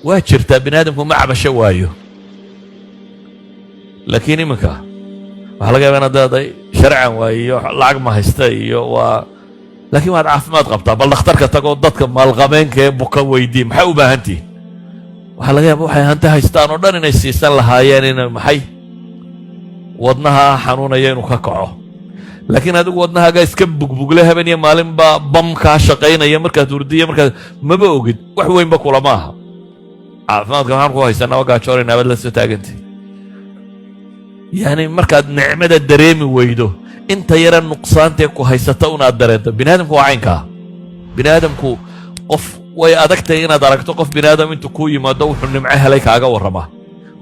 Waa jirtaa, bini aadamku ma cabasho waayo, laakiin iminka waxaa laga yaaba inaad leedahay sharcan waaye iyo lacag ma haysta iyo waa, laakiin waad caafimaad qabtaa. Bal dhakhtarka tagoo dadka maalqabeenka ee buka weydii, "Maxaa u baahantihin?" Waxaa laga yaaba waxay hanti haystaan oo dhan inay siisan lahaayeen inay maxay wadnaha xanuunaya inuu ka kaco. Laakiin adigu wadnahaaga iska bugbugle, habeen iyo maalinbaa bam kaa shaqaynaya markaad hurdiya, markaad maba ogid, wax weynba kulama aha. Caafimaadka maxaan ku haysanaa? Waa gaajoonayna baad la soo taagantay. Yacni markaad nicmada dareemi weydo, inta yara nuqsaantee ku haysata unaad dareento. Bini aadamku waa caynkaa. Bini aadamku qof way adagtahay inaad aragto qof bini aadam intuu kuu yimaado wuxuu nimco helay kaaga warramaa.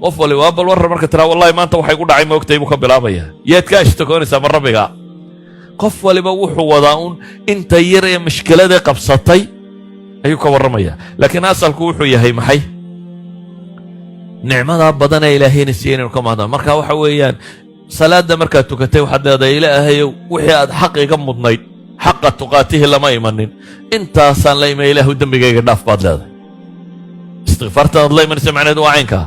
Qof wali waa bal warran marka tiraa, "Wallahi maanta waxay ku dhacay, ma ogtahay?" buu ka bilaabaya. Yaad ka ashtakoonaysaa? Ma rabbiga? Qof waliba wuxuu wadaa uun inta yar ee mashkiladee qabsatay ayuu ka warramaya. Laakiin asalku wuxuu yahay maxay? Nicmadaa badan ee Ilaahayna siiyey inaynu ka mahadnaa. Marka waxa weeyaan, salaadda markaad tukatay waxaad leedahay, "Ilaahayow, wixii aad xaq iga mudnayd, xaqa tuqaatihi, lama imanin, intaasaan la imay, Ilaahu dembigayga dhaaf," baad leedahay. Istikfaartaad la imanaysa macneheedu waa caynkaa.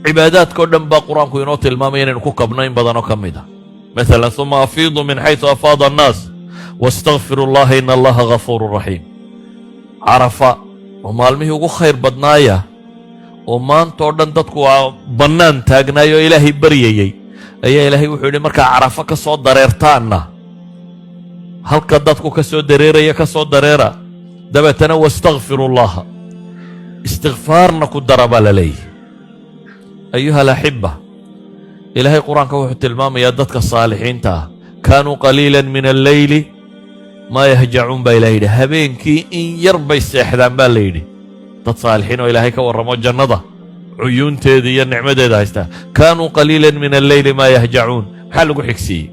Cibaadaadkao dhan baa Qur-aanku inoo tilmaamaya inaynu ku kabno in badanoo ka mid a. Maalan, ثم أفيضوا من حيث أفاض الناس واستغفروا الله إن الله غفور رحيم. Carafa oo maalmihii ugu khayr badnaaya oo maantao dhan dadku waa bannaan taagnaay oo Ilaahay baryayey, ayaa Ilaahay wuxuu yidhi, markaa Carafo ka soo dareertaanna, halka dadku ka soo dareeraya ka soo dareera, dabeetana واستغفروا الله, istikfaarna ku dara baa la leeyahy. أيها الأحبة, Ilaahay Qur-aanka wuxuu tilmaamayaa dadka saalixiinta ah, كانوا قليلا من الليل ما يهجعون baa Ilahay yidhi. Habeenkii in yar bay seexdaan baa la yidhi. Dad saalixiin oo Ilaahay ka warramo, jannada cuyuunteeda iyo nicmadeeda haystaa, كانوا قليلا من الليل ما يهجعون. Maxaa lagu xigsiiyey?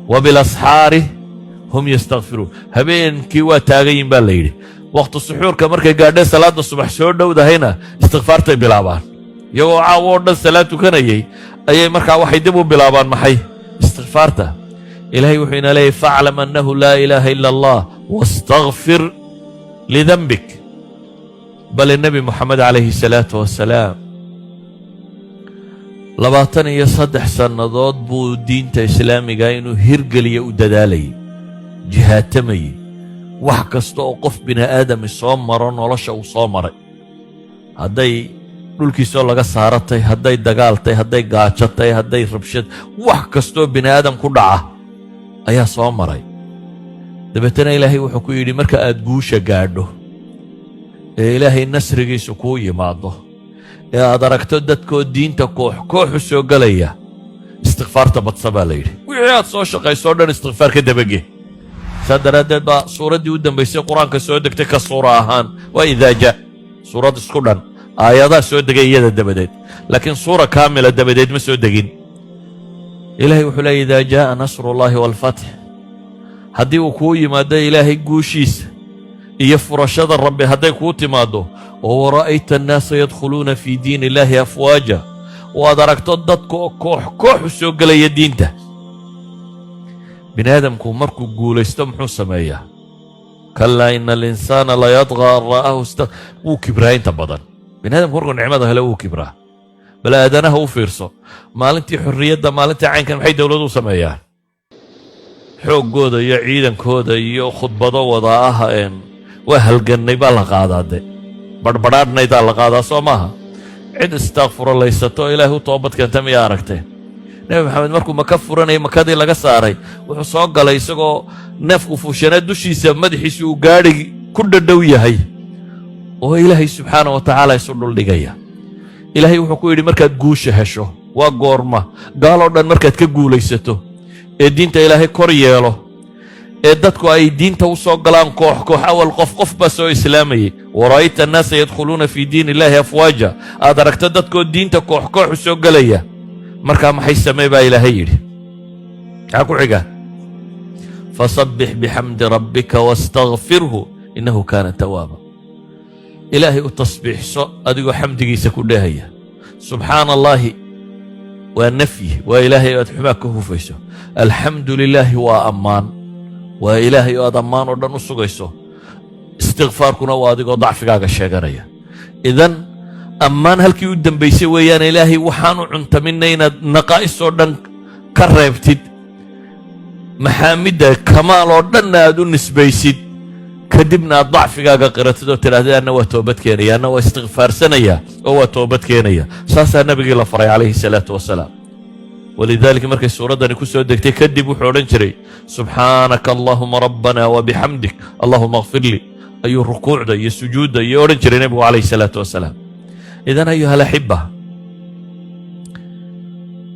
وبالأسحار هم يستغفرون. Habeenkii waa taagayin baa la yidhi. Wakhti suxuurka markay gaadheen, salaadda subax soo dhowdahayna, istikfaartay bilaabaan. Iyagoo caawo oo dhan salaad tukanayay ayay markaa waxay dib u bilaabaan maxay? Istikfaarta. Ilaahay wuxuu ina leeyahy, فاعلم أنه لا إله إلا الله واستغفر لذنبك. Bale Nebi Moxamed calayhi salaatu wasalaam 23 sannadood buu diinta islaamiga inuu hirgeliya u dadaalayay, jihaatamayey. Wax kasta oo qof bini aadami soo maro nolosha uu soo maray, hadday dhulkiisoo laga saaratay, hadday dagaaltay, hadday gaajatay, hadday rabshad, wax kastoo bini aadam ku dhaca ayaa soo maray. Dabeetana Ilaahay wuxuu ku yidhi, marka aad guusha gaadho ee Ilaahay nasrigiisu kuu yimaado ee aad aragto dadkoo diinta koox kooxu soo gelaya, istikfaarta badsa baa la yidhi. Wixii aad soo shaqayso o dhan istikfaar ka dabage. Saa daraaddeed baa suuraddii u dambaysay Qur-aanka soo degtay ka suura ahaan waa Idaa Jaa. Suurad isku dhan aayadaa soo degay iyada dabadeed, laakiin suura kaamila dabadeed ma soo degin. Ilahay wuxuu leeyay, إذا جاء نصر الله والفتح, haddii uu kuu yimaado Ilaahay guushiisa iyo furashada Rabbi hadday kuu timaaddo, oo ورأيت الناس يدخلون في دين الله أفواجا, oo aad aragto dadka oo koox kooxu soo gelaya diinta. Bini aadamku markuu guulaysto muxuu sameeyaa? كلا إن الإنسان ليطغى أن رآه است. Wuu kibraa. Inta badan bini aadamku markuu nicmada hele wuu kibraa. Bal aadanaha u fiirso, maalintii xorriyadda, maalintii caynkan, maxay dowladu u sameeyaan? Xooggooda iyo ciidankooda iyo khudbado wada ah een waa halgannay baa la qaadaa, de badhbadhaadhnaydaa la qaadaa, soo maaha? Cid istaakfurolaysato oo Ilaahay u toobad keenta miyaa aragteen? Nebi Maxamed markuu Maka furanayay, Makadii laga saaray, wuxuu soo galay isagoo neefku fuushanaa dushiisa, madaxiisu uu gaadhi ku dhadhow yahay, oo Ilaahay subxaana wa tacaala isu dhuldhigaya. Ilaahay wuxuu ku yidhi, markaad guusha hesho, waa goorma? Gaaloo dhan markaad ka guulaysato ee diinta Ilaahay kor yeelo ee dadku ay diinta u soo galaan koox koox, awal qof qof baa soo islaamayay, ورأيت الناس يدخلون في دين الله أفواجا, aad aragto dadkoo diinta koox koox u soo gelaya, markaa maxay samee baa Ilaahay yidhi? Maxaa ku xiga? فسبح بحمد ربك واستغفره إنه كان توابا. Ilaahay u tasbiixso adigoo xamdigiisa ku dhehaya. Subxaana Allaahi waa nafyi, waa Ilaahay oo aad xumaa ka hufayso. Alxamdu lilaahi waa ammaan, waa Ilaahay oo aad ammaan oo dhan u sugayso. Istikfaarkuna waa adigoo dacfigaaga sheeganaya. Idan Ammaan halkii u dambaysay weeyaan. Ilaahay waxaanu cuntaminna inaad naqaa'is oo dhan ka reebtid, maxaamidda kamaal oo dhanna aad u nisbaysid, kadibna aad dacfigaaga qiratid oo tidhahdid, "Anna waa toobad keenaya, anna waa istikfaarsanaya oo waa toobad keenaya." Saasaa nabigii la faray calayhi salaatu wasalaam. Walidaalika markay suuraddani ku soo degtay kadib wuxuu odhan jiray, "Subxaanaka allaahuma rabbana wabixamdik, allahuma akfir lii," ayuu rukuucda iyo sujuudda iyo odhan jiray nebigu calayhi salaatu wasalaam. Idan, ayuha alaxiba,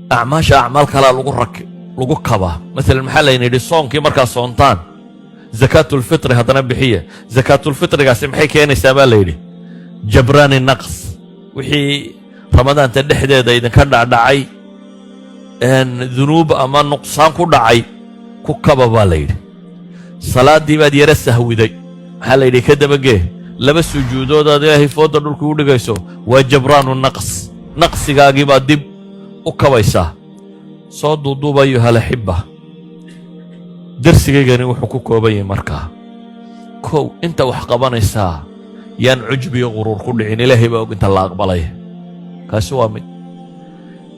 acmaasha acmaal kalaa lagu rak lagu kabaa. Masalan, maxaa layna yidhi? Soonkii markaa soontaan, zakaatulfitri haddana bixiya. Zakaatulfitrigaasi maxay keenaysaa baa la yidhi? Jabraani naqs, wixii ramadaanta dhexdeeda idinka dhacdhacay, dunuub ama nuqsaan ku dhacay, ku kaba baa la yidhi. Salaaddii baad yara sahwiday, maxaa la yidhi? Ka dabagee laba sujuudood aad Ilaahay foodda dhulka u dhigayso. Waa jabraanu naqs, naqsigaagii baad dib u kabaysaa. Soo duuduub, ayuha alaxiba, darsigaygani wuxuu ku kooban yahay markaa: kow, inta wax qabanaysaa yaan cujbiyo quruur ku dhicin. Ilaahay baa og inta la aqbalaya. Kaasi waa mid.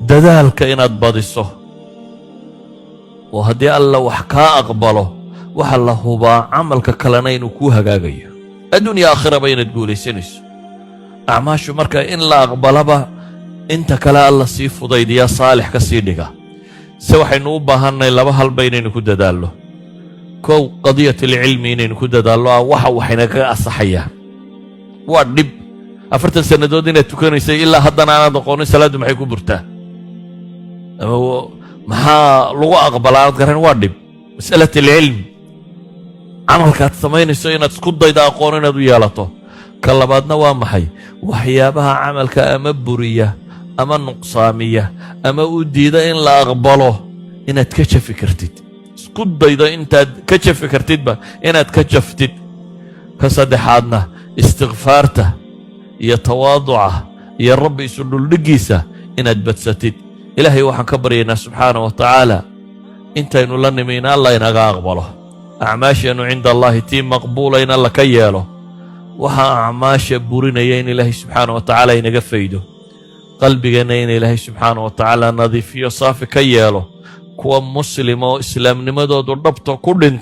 Dadaalka inaad badiso, oo haddii Alla wax kaa aqbalo, waxa la hubaa camalka kalena inuu kuu hagaagayo, adduunya aakhiraba inaad guulaysanayso. Acmaashu marka in la aqbalaba, inta kale Alla sii fudaydiyaa, saalix ka sii dhiga. Se waxaynu u baahannay laba halba inaynu ku dadaallo. Kow, qadiyat alcilmi inaynu ku dadaallo, ah waxa waxaynagaga asaxayaan. Waa dhib 40 sannadood inaad tukanaysay, ilaa haddana aanaad aqoonin salaaddu maxay ku burtaa ama maxaa lagu aqbalaa aanad garan. Waa dhib. Masalat alcilm, camalkaad samaynayso inaad isku dayda aqoon inaad u yeelato. Ka labaadna waa maxay? Waxyaabaha camalka ama buriya ama nuqsaamiya ama u diida in la aqbalo inaad ka jafi kartid, isku daydo intaad ka jafi kartidba inaad ka jaftid. Ka saddexaadna, istikfaarta iyo tawaaduca iyo Rabbi isu dhuldhiggiisa inaad badsatid. Ilaahay waxaan ka baryaynaa subxaana wa tacaala intaynu la nimi in Alla inaga aqbalo, acmaasheennu cinda Allaahi tii maqbuula in Alla ka yeelo, waxaa acmaasha burinaya in Ilaahay subxaana wa tacaala inaga faydo, qalbigeenna in Ilaahay subxaana wa tacaala nadiifiyo, saafi ka yeelo, kuwa muslima oo islaamnimadoodu dhabta ku dhinta.